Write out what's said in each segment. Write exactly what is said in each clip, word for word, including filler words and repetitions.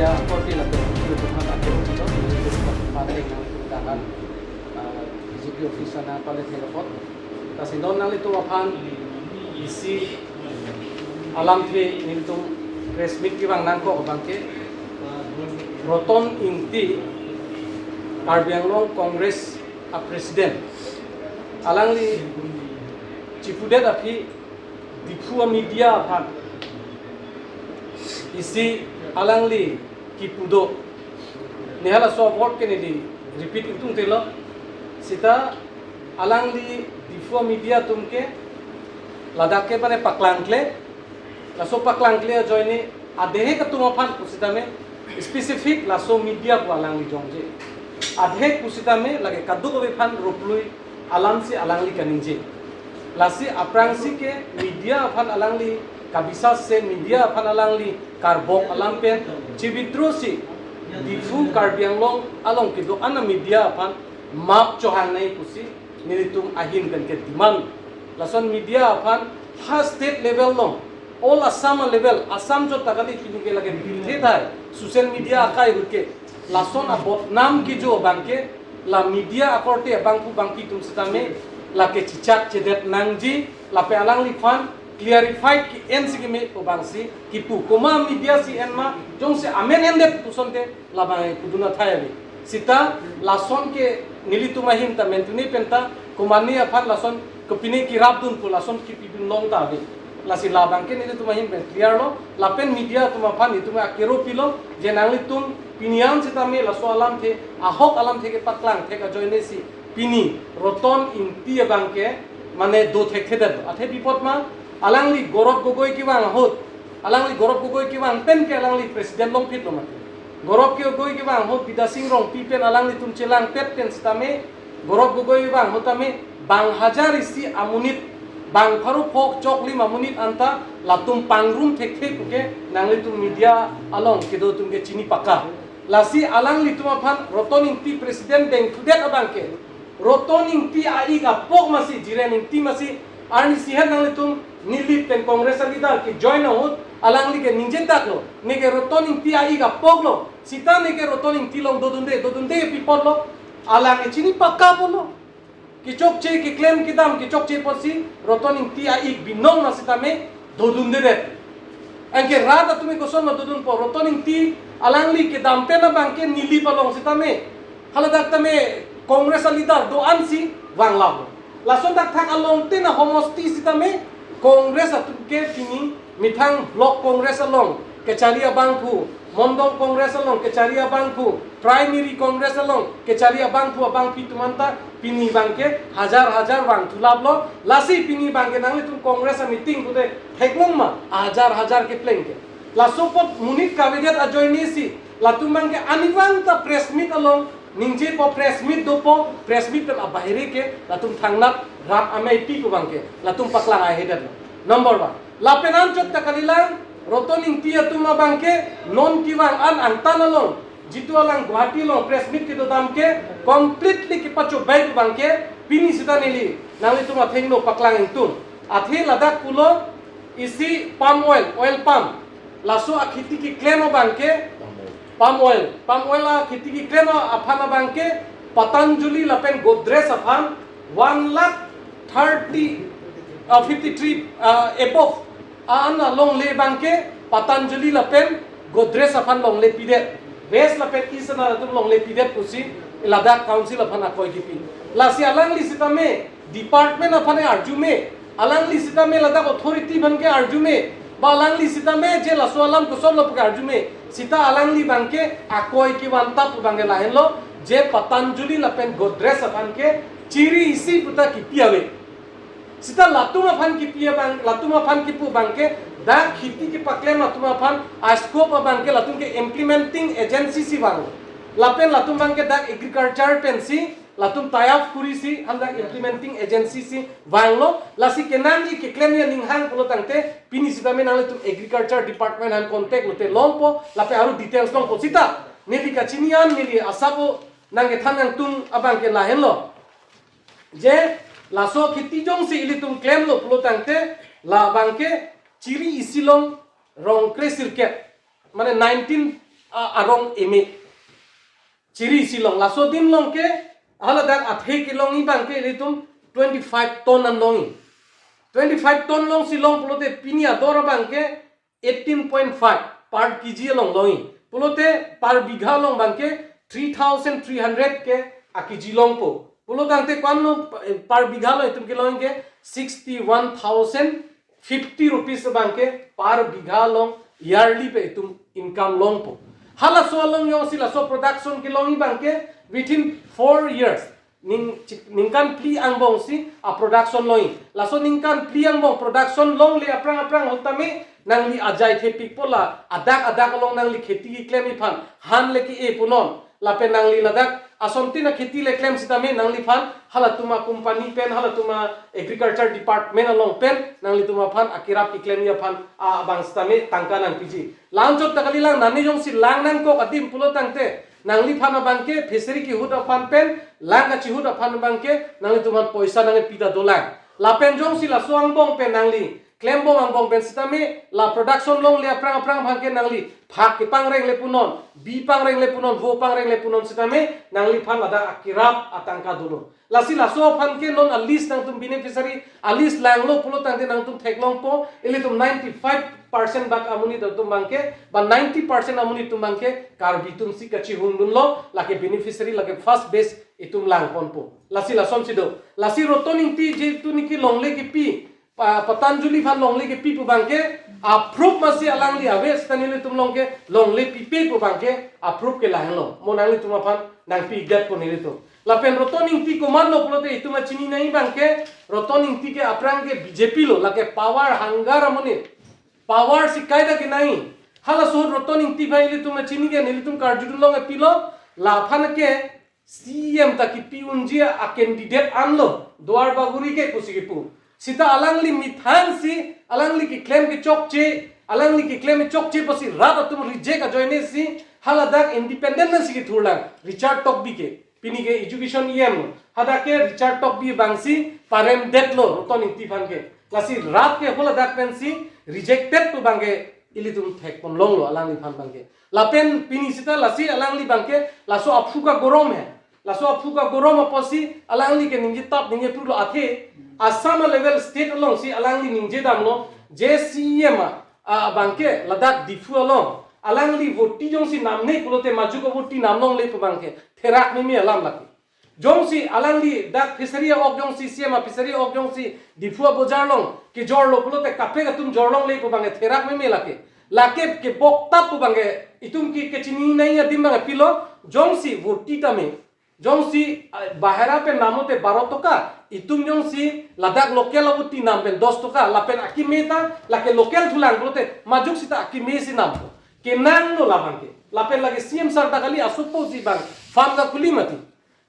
Ya, korte lapu, lapu aphan akhir itu, itu dapat pakai yang itu dalam, eh, B J P office sana toilet helipad. Lasi non nanglitum aphan isi alamthe nelitum press meet kevang nangkok abangke, Roton Ingti, Karbi Anglong Congress a president, alangli chipudet aphi Diphu a media aphan isi alangli kipu do. Neli halaso a-word ke neli repeat ingtungte lo. Sita alangli Diphu a media atum ke ladak ke mane paklangkle. Laso paklangkle ajoine adehek atum aphan pusitame specific laso media pu alangli jongje. Adehek pusitame lake kadokave aphan ruplui alamsi alangli kaningje. Lasi aphrangsi ke media aphan alangli kabisas se media aphan alangli karbok alam pen chibitrusi Diphu Karbi Anglong along kedo-an a media aphan map chohangnei pusi nelitum ahin pen ke demand. Lason media aphan ha state level along, all Assam level, Assam chot ta kali, pini ke lake birthe thai social media akai ahut ke. Lason abodnam kejo abangke la media akorte abangphu bangpi atum sitame lake chichak chedet nangji, lapen alangliphan clarify ke-ensi keme pu abangsi kipu. Komat media si en ma, jongsi amen endet pusonte labang pudun athai ave. Sita lason ke nelitum ahin ta mentune penta komatne aphan lason kepine kerapdun pu lason kipidun long ta ave. Lasi labang ke nelitum ahin pen clear lo, lapen media atum aphan itum akero pilo, je nanglitum pini an sitame laso alamthe, ahok alamthe kepaklang thek ajoinesi pini Roton Ingti abangke mane do thekthedet lo. Athe bipot ma, alangli Gaurav Gogoi kevang ahut, alangli Gaurav Gogoi kevang pen ke alangli president longphit lo mati. Gaurav Gogoi kevang ahut Bidya Sing Rongpi pen alanglitum chelangpet pen sitame, Gaurav Gogoi vang ahut tame bang hajar isi amonit, bang pharo phok choklim amonit anta latum pangrum thekthe puke nanglitum media along kedo atum ke chini paka. Lasi alanglitum aphan Roton Ingti president dengthudet abangke, Roton Ingti a-ik apok masi, Jiren Ingti masi, arnisi het nanglitum Nilip pen Congress a leader ke join ahut alangli ke ningje tak lo, neke Roton Ingti a-ik apok lo, sita neke Roton Ingti along dodunde, dodunde pi apot lo, alang ke chini paka pulo. Kechokche keklem kedam kechokche apotsi Roton Ingti a-ik binong ma sitame dodundedet. Anke rat atum ke koson ma dodunpo, Roton Ingti alangli kedam pen abangke Nilip along sitame, haladak tame Congress a leader do-ansi vang lap. Lason dakthak along tena homosti sitame Congress atum ke pini methang Block Congress along kechari abangphu, Mondol Congress along kechari abangphu, Primary Congress along kechari abangphu abangpi atum anta pini abangke hajar hajar vangthu lap lo. Lasi pini abangke nanglitum Congress a meeting pute theklong ma, hajar hajar kepleng ke. Laso apot monit kavedet ajoinesi latum abangke arnivang ta press meet along ningjepo, press meet dopo, press meet pen abahere ke latum thangnat rat amei pi pu abangke latum paklang ahedet lo. Number one. Lapen anchot ta kalilang, Roton Ingti atum abangke non kevang an angtan along, jitu alang Guwahati along press meet kedodam ke completely kepachobei pu abangke pini sita neli nanglitum athengno paklang ingtung. Athe ladak pulo isi palm oil, oil palm, laso akheti keklem abangke palm oil, palm oil akheti keklem aphan abangke Patanjali lapen Godrej aphan one lakh thirty, uh, fifty three, uh, above a-an alongle abangke Patanjali lapen Godrej aphan longle pidet, West lapen East ana latum longle pidet pusi ladak council aphan akoi kipi. Lasi alangli sitame department aphan arjume, alangli sitame ladak authority abangke arjume, ba alangli sitame je laso alam koson lo puke arjume, sita alangli abangke akoi kevan ta pu abangke lahenlo, je Patanjali lapen Godrej aphan ke chiri isi puta kipi ave. Sita latum aphan kipi abang, latum aphan kipu abangke dak kheti kepaklem atum aphan a-scope abangke latum ke implementing agency si vang. Lapen latum abangke dak agriculture pensi latum tie up kurisi haladak implementing agency si vanglo. Lasi kenangji keklemji aninghang pulo tangte pini sitame nanglitum agriculture department aphan contact lote longpo, lapen aru details longpo. Sita neli kachini an, neli asap o nangkethan nangtung abangke lahenlo, je laso kheti jongsi ilitum klemlo pulo tangte labangke chiri isi along rong kre sirkep, mane nineteen a- arong eme chiri si long. Laso adim along ke haladak athe kelongji abang ke ilitum twenty five ton an longji. Twenty five ton longsi long pulote pini ador abang ke eighteen point five per kg along longji. Pulote per bigha along abang ke three thousand three hundred ke a kg longpo. Pulo tangte ko-an lo, eh, per bigha along itum kelongji ke sixty one thousand fifty rupees abang ke per bigha along yearly pen itum income longpo. Halaso along jongsi laso production kelongji abang ke within four years, ning, ningkan phli angbong si a production longji. Laso ningkan phli angbong production longle aphrang aphrang ahut tame nangli ajai thepikpo, la adak adak along nangli kheti keklemji aphan han le ke-e punon. Lapen nangli ladak asontin akheti le klem sitame nangliphan halatum acompany pen, halatum a-agriculture department along pen nanglitum aphan akerap keklemji aphan abang sitame tangka nangpiji. La-anchot ta kalilang, nani jongsi lang nangkok adim pulo tangte nangliphan abang ke fishery kehut aphan pen lang kachihut aphan abang ke nanglitum aphan poisa nangpi ta dolang. Lapen jongsi laso angbong pen nangli klembom angbong pen sitame la production longle aphrang aphrang abang ke nangli phak kepangrengle punon, bi pangrengle punon, vo pangrengle punon sitame nangliphan ladak akerap atangka dolo. Lasi laso aphan ke non a-list nangtum beneficiary a-list langlo pulo tangte nangtum theklongpo, ilitum ninety five percent bak amonit atum abang ke, ba ninety percent amonit atum abang ke Karbi atum si kachihung dunlo, lake beneficiary lake first batch itum langponpo. Lasi lasonsi do. Lasi Roton Ingti jitu niki longle kepi, pa- Patanjali aphan longle kepi pu abang ke a-proof masi alangli ave sita nelitum along ke longle pipe pu abang ke a-proof ke lahelo. Mo nanglitum aphan nangpi-ikdet po nelitum. Lapen Roton Ingti komatlo pulote itum achini nangji abang ke, Roton Ingti ke aphrang ke B J P lo, lake power hunger amonit. Power si kaita kenangji. Halaso ahut Roton Ingti aphan ilitum achini ke nelitum karjudun longle pilo, laphan ke C E M ta kipi unji a-candidate anlo, Duar Bagori ke pusi kipu. Sita alangli methang si, alangli keklem kechokche, alangli keklem kechokche pusi rat atum reject ajoine si, haladak independent nangsi kethurlang, Richard Tokbi ke. Pini ke education E M lo. Hadak ke Richard Tokbi abang si paremdetlo Roton Ingti aphan ke. Lasi rat ke haladak pensi rejected pu abang ke ilitum thekponlonglo alangliphan abang ke. Lapen pini sita lasi alangli abang ke laso aphu kagorom he. Laso aphu kagorom apotsi alangli ke ningjetap ningjephrulo athe Assam a-level state alongsi alangli ningjedamlo je C E M a, a, abang ke ladak Diphu along alangli voti jongsi namne pulote majok avoti namlongle pu abang ke therak meme alam lake. Jongsi alangli dak fishery a-ok jongsi C E M a-fishery a-ok jongsi Diphu abojar along kejorlo pulote kaprek atum jorlongle pu abang ke therak meme lake. Lake keboktap pu abang ke itum ke kechini nangji adim abang ke pilo, jongsi voti tame, jongsi, ah, bahera pen nam pulote baro toka, itum jongsi ladak local avoti nam pen dos toka, lapen akeme ta lake local thulang pulote majok sita akeme si nampo. Kenanglo labang ke. Lapen lake C E M sir ta kali asopo si abang farm kakhuli mati.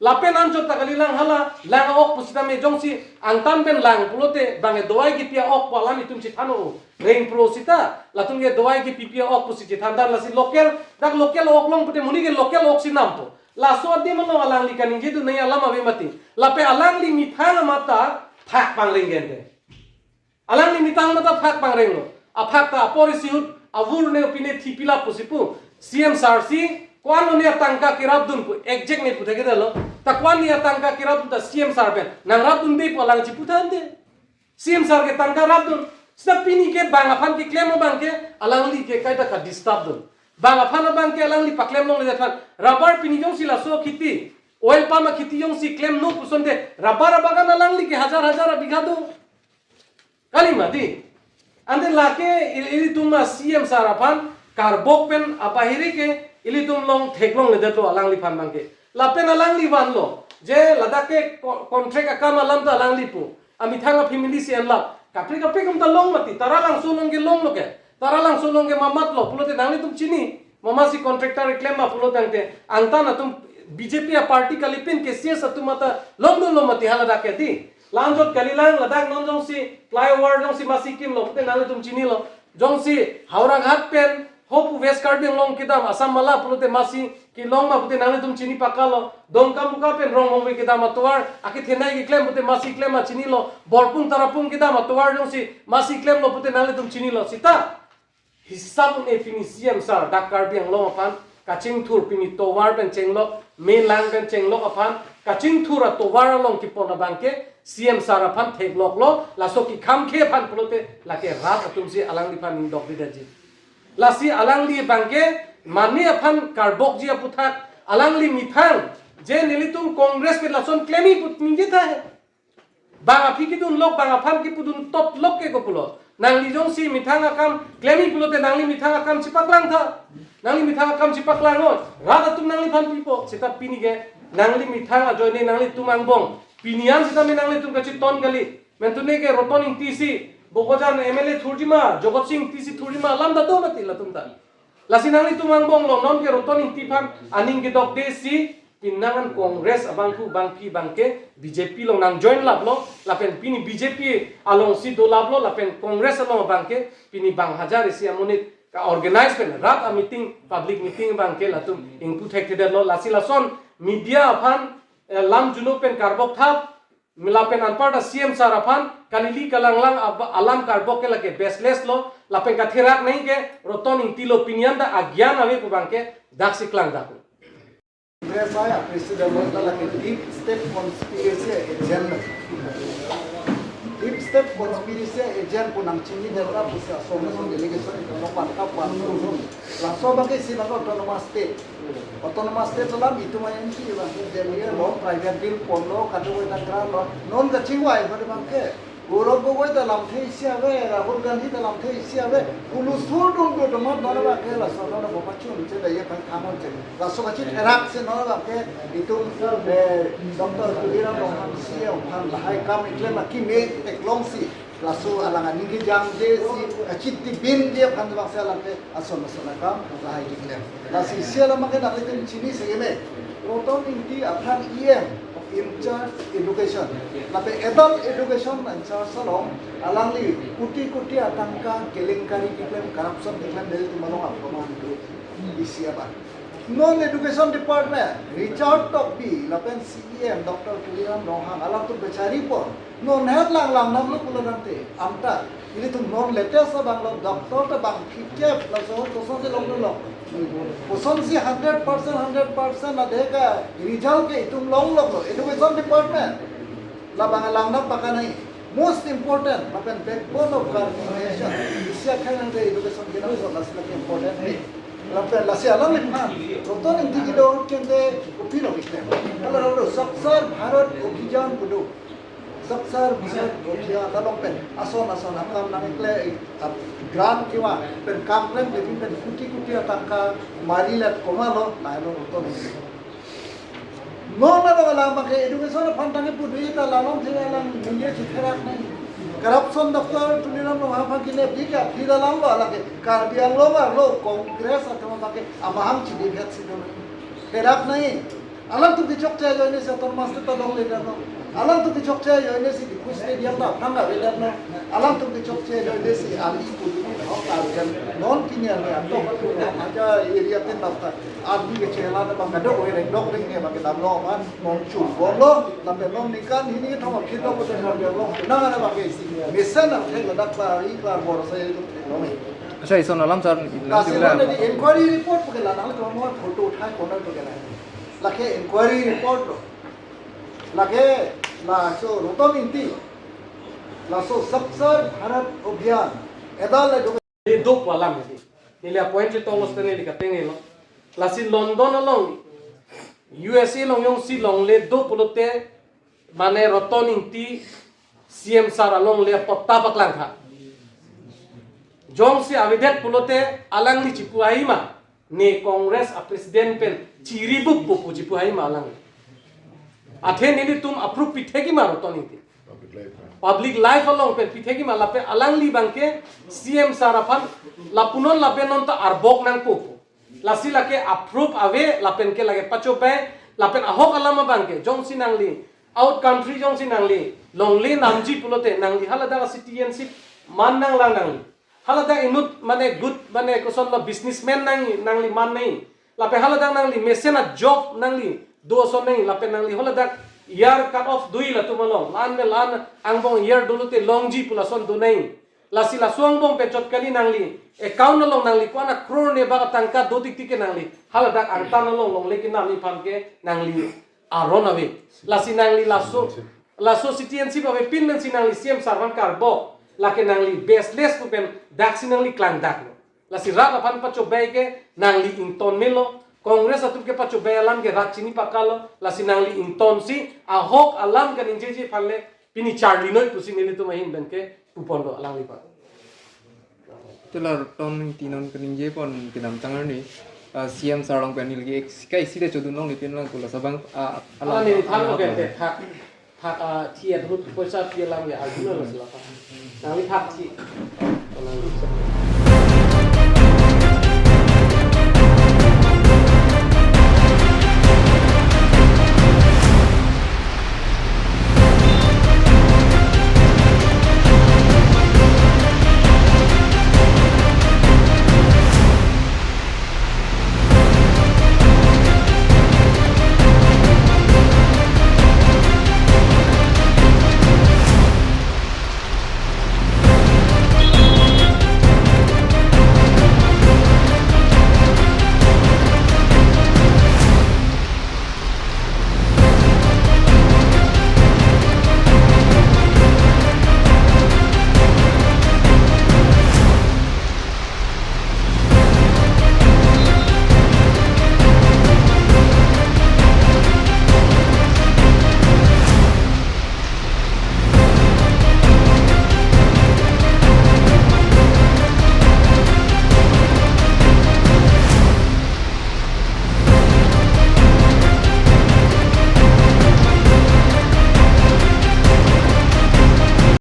Lapen anchot ta kalilang hala lang a-ok pusitame jongsi angtan pen lang pulote abang ke dawai kipi a-ok pu alam itum chethan o. Reng pro sita latum ke dawai kipipi a-ok pusi chethan dan lasi local, dak local a-ok long pute monit ke local a-ok si nampo. Laso adim along alangli kaningjedun nangji alam ave mati. Lapen alangli methang amat ta phak pangreng gente. Alangli methang amat ta phak pangrenglo. Aphak ta apor isi ahut avur ne pine thipilap pusi pu. C E M sir si ko-an ne atangka kerapdun pu exact ne pu thekthedetlo. Ta ko-an ne atangka kerapdun ta C E M sir pen nangrapdunde pu alang chipu thante. C E M sir ke tangka rapdun. Sita pini ke bang aphan keklem abang ke alangli ke kaita ka-disturb dun. Bang aphan abang ke alangli paklemlongle aphan. Rubber pini jongsi laso kheti, oil palm akheti jongsi klemnon puson te rubber abagan alangli ke hajar hajar abigha do. Kali mati. Ante lake il- ilitum a-C E M sir aphan karbok pen abahiri ke ilitum along theklongledetlo alangliphan abang ke. Lapen alangli vanlo je ladak ke ko- contract akam alam ta alangli pu. Amethang a-family si enlap. Kaprek kaprek atum ta long mati. Taralangso along ke longlo ke. Taralangso along ke mamatlo pulote nanglitum chini. Mamasi contractor keklem ma pulo tangte angtan atum B J P a-party kalipin ke C S atum ata longdunlo mati haladak ke di. La-anchot kalilang ladak non jongsi flyover jongsi masi kimlo pute nanglitum chinilo. Jongsi Howraghat pen hopu West Karbi Anglong kedam Assam Mala pulote masi kelong ma pute nanglitum chini pakalo. Dongkamukam pen Rongmongve kedam atovar akethenei keklem pute masi klem ma chinilo. Borpung Tarapung kedam atovar jongsi masi klemlo pute nanglitum chinilo. Sita hisap un-e pini C E M sir dak Karbi Anglong aphan kachingthur pini tovar pen chenglok, melang pen chenglok aphan, kachingthur atovar along kepon abangke, C M sir aphan thekloklo, laso kekhamkhe aphan pulote, lake rat atumsi alangliphan ningdok didetji. Lasi alangli abangke, mane aphan karbokji aputhak, alangli methang, je nelitum Congress pen lason klemji pu ningje tahai. Bang aphi kedunlok, bang aphan kepudun toplok ke kopulo. Nangli jongsi methang akam klemji pulote nangli methang akam chepaklangtha. Nangli methang akam chepaklang oi. Rat atum nangliphan pipo. Seta pini ke nangli methang ajoine nanglitum angbong. Pini an seta me nanglitum kacheton kali. Mentune ke Roton Engti si Bokajan M L A thurjima, Jogot Sing Engti si thurjima, lam ta do mati latum ta. Lasi nanglitum angbong lo, non ke Roton Engti aphan aning kedokde si, pinangan Congress abangphu bangphi abangke B J P along nangjoin laplo, lapen pini B J P alongsi dolaplo, lapen Congress along abangke pini bang hajar isi amonit ka-organize pen rat a-meeting, public meeting abangke latum ingpu thekthedetlo, lasi lason media aphan, eh, lam juno pen karbok thap, lapen anparta C M sir aphan kalili kalanglang ab-, alam karbok ke lake baseless lo, lapen katherak nangji ke Roton Engti lo, pini an ta agyan ave pu abangke daksi klangdak. Congress a president lo ta lake deep state conspiracy agent lo. Deep state conspiracy agent pu nangchini dera pusi asom asom delegation ito lo pan kap pan lo. Laso abangke isi abang autonomous state. Autonomous state alam itum M P abangke Delhi lo, private deal ponlo, kadokave ta grant lo. Non kachingvai pada abangke. Gaurav Gogoi ta lamthe isi ave, Rahul Gandhi ta lamthe isi ave. Hulusur dungdung amat non abangke laso non bo pachun che da ye phan thangon che. Laso kachetherak si non abangke itum, eh, Doctor Tuliram Ronghang C M aphan lahai akam keklem akimi theklongsi. Laso alang aning kejangje si kachitibinji aphan abangsi alangke ason ason akam lahai keklem. Lasi isi alam abangke nanglitum chini segeme. Roton Engti aphrang E M in charge education. Lapen adult education in charge along alangli koti koti atangka kelenkari keklem, corruption keklem, Delhi atum along aproman do. Isi abang. Non education department, Richard Tokbi, lapen C E M Doctor Tuliram Ronghang, alangtum bechari pon. Non het lang lang nam lo pulo nangte, anta. Ilitum non latest abang lo, doctor ta bang phikep, laso kosonsi longlo. Kosonsi hundred percent, hundred percent adhe ka result ke itum longlo, education department. Labang lang nam pakanai. Most important, lapen backbone of Karbi nation. Isi akhai nangte education ke nang so lasi lake important ni. Lapen lasi alangliphan, Roton Engti kedo kente kopilo keklem. Ala rolo Swachh Bharat Abhiyan kedo. Swachh Bharat Abhiyan along pen ason ason akam nangkle, ap-, grant kevan pen kam klemkle pen koti koti atangka marilet komatlo, lahai lo Roton Engti. Non along alang abangke education aphan tangke pudui ta lalom the alang ningje chetherak nai. Corruption Doctor Tuliram Ronghang aphan kenep di ke aphi alam lo, alangke Karbi Anglong arlo Congress atum abangke amahang chidiphet si do. Therak nai. Alangtum kechokche ajoine si autonomous state ta longle detlo. Alangtum kechokche ajoine si Diphu Stadium ta aphrang avedet lo. Alangtum kechokche ajoine si ali pudun hok arjan non pini arni atok atur aja area tin daftar. Arni kechela na bang kadokave rengdok rengni abang kedamlo aphan non chunbomlo. Lapen non ningkan hini kethom aphi lo pulote non delo. Nang ana abangke si mesen atheng ladak klari klar bor sa itu theklong. Acha, ison alam sir, lam Kasi sibla. Mana di inquiry report pu ke la nangtum photo uthai kono pu ke la. Lake inquiry report lo. Lake laso Roton Engti. Laso Swachh Bharat Abhiyan. Adult education. Neli do pu alam neli. Neli appoint chetong lo seta neli kateng lo. Lasi London along, U S A along jongsi longle do pulote, mane Roton Engti C M sir alongle apot ta paklangtha. Jongsi avedet pulote alangli chipu aima. Ne Congress a president pen chiribup pu chipu aima alang. Athe nelitum approve pithekji ma Roton Engti. Public life. Public life along pen pithekji ma lapen alangli abangke C M sir aphan lapunon lapen non ta arbok nangpo. Lasi lake approve ave lapen ke lake pachopai lapen ahok alam abangke jongsi nangli out country jongsi nangli longle namji pulote nangli haladak citizenship man nanglang nangli. Haladak inut mane good mane kosonlo businessman nang nangli man nai. Lapen haladak nangli mesen a job nangli do ason nai lapen nangli haladak year cut off do-i latum along. La-an me la-an angbong year dolote longji pu lason do nai. Lasi laso angbong pen chot kali nangli account along nangli ko-an a crore ne bak tangka dotik tik ke nangli haladak angtan along longle kenam aphan ke nangli aron ave. Lasi nangli laso, laso citizenship avepin pensi nangli C M sir aphan karbok, lake nangli baseless pu pen daksi nangli klangdaklo. Lasi rat aphan pachobei ke nangli ington melo. Congress atum kepachobei alam ke rat chini pakalo. Lasi nangli ingtonsi ahok alam kaningjeji aphan le pini charli noi pusi nelitum ahin pen ke puponlo alangliphan. Telar ton tinon kaningje pon kedamtang arni, ah, C M sir along pen neli ke ek sika isi de chodun longle pin lang kula sabang, ah, alam. Ala neli thang lo ke te thak, thak, ah, thi ahut poisa thi alam ke arjuna lo sila thak. Nangli thak thi. Nangli.